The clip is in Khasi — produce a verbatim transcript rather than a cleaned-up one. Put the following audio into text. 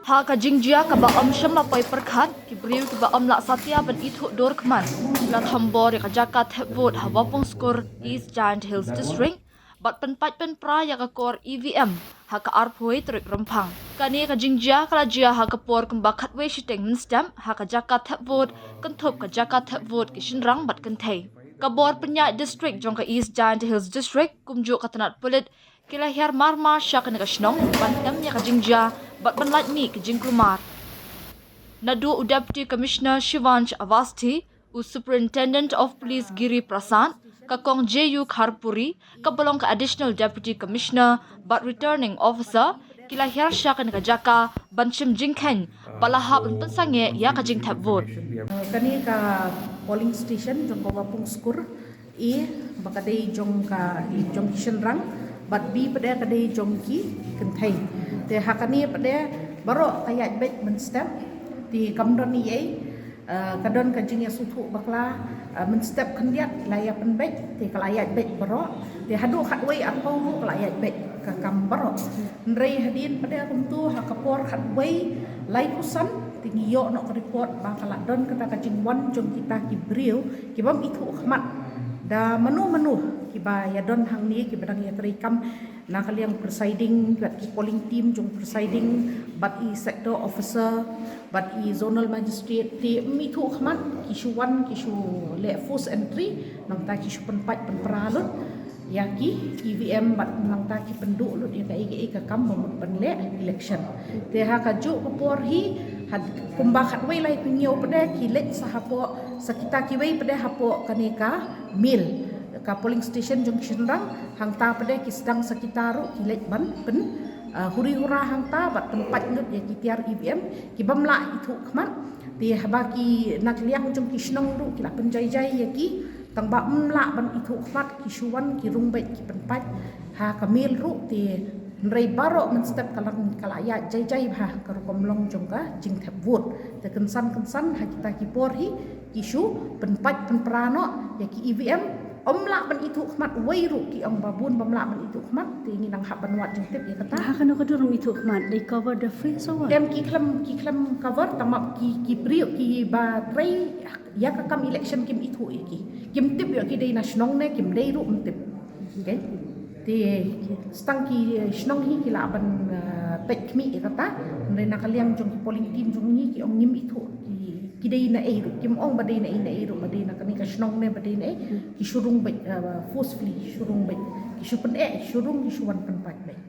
Ha ka jingjia kaba ym shym la poi pyrkhat, ki briew kiba ym lah satia ban ithuh dur khmat, ki la thombor ïa ka jaka thep vote ha Wapung Skur, East Jaintia Hills District, bad pynpait pynpra ïa ka kor E V M ha ka arphew tarik Rymphang. Kane ka jingjia ka la jia ha ka por kumba khatwei shiteng mynstep ha ka jaka thep vote, kynthup ka jaka thep vote ki shynrang bad kynthei. Ka bor pynïaid district jong ka East Jaintia Hills District kumjuh ka tnat pulit ki la hiar marmar sha kane ka shnong ban tem ïa ka jingjia bad ban lait mih ki jingkulmar. Naduh u Deputy Commissioner Shivansh Awasthi, u Superintendent of Police Giri Prasad, ka Kong J U Kharpuri, kaba long ka Additional Deputy Commissioner bad Returning Officer, ki la hiar sha kane ka jaka ban shim jingkheiñ bad la hap ban pynsangeh ïa ka jingthep vote. Kane ka polling station jong ka Wapung Skur, A ba ka dei jong ka, jong ki shynrang, bad B pat ka dei jong ki kynthei. Te ha kane pat baroh ka ïaid beit mynstep. Te kam don ei ei, eh, ka don ka jingïasngewthuh bakla, eh, mynstep khyndiat la ïa pynbeit, te ka la ïaid beit baroh. Te haduh khatwei arphew ruh ka la ïaid beit ka kam baroh. Hynrei hadien pat kumta ha ka por khatwei laiphew san, te ngi ïoh noh ka report ba ka la don kata ka jingwan jong kita ki briew ki bym ithuh khmat da mano mano kiba ïa don hangne, kiba dang ïa trei kam na ka liang presiding, bad ki polling team jong presiding, bad i sector officer, bad i zonal magistrate, te ym ithuh khmat, ki shu wan, ki shu leh forced entry, nangta ki shu pynpait pynpra lut ïa ki E V M, bad nangta ki pynduh lut ïa kaei kaei ka kam ba mut ban leh election. Te ha kajuh ka por hi, ha kumba khatwei laiphew hynñiew pat ki leit sa hapoh, sa kita kiwei pat hapoh kane ka Mill, ka polling station jong ki shynrang, hangta pat ki sdang sa kita ruh ki leit ban pyn, ah, huri hura hangta bad pynpait lut ïa ki tiar E V M ki bym lah ithuh khmat. Te haba ki na ka liang jong ki shnong ruh ki la pynjai jai ïa ki, tang ba ym lah ban ithuh khmat, ki shu wan ki rung beit ki pynpait ha ka Mill ruh. Te hynrei baroh mynstep ka la, ka la ïaid jai jai bha ka rukom long jong ka jingthep vote. Te kynsan kynsan ha kita ki por hi ki shu pynpait pynpra noh ïa ki E V M. Ym lah ban ithuh khmat, wei ruh ki ong ba bun bym lah ban ithuh khmat, te ngi nang hap ban wad jingtip ïa kata. Ha kano ka dur ym ithuh khmat, they cover the face or what? Em, ki khlem, ki khlem cover, tang ba ki, ki briew kiba trei ïa ka kam election kim ithuh ïa ki. Kim tip ïa ki dei na shnong ne kim dei ruh ym tip. Okay. Te tang ki, eh, shnong hi ki lah ban, eh, peit khmih ïa kata. Hynrei na ka liang jong ki polling team jong ngi ki ong ngim ithuh ki, ki dei na ei ruh, kim ong ba dei na ei na ei ruh, ba dei na kane ka shnong ne ba dei na ei. Ki shu rung beit, eh, forcefully, shu rung beit. Ki shu pyneh, shu rung, ki shu wan pynpait beit.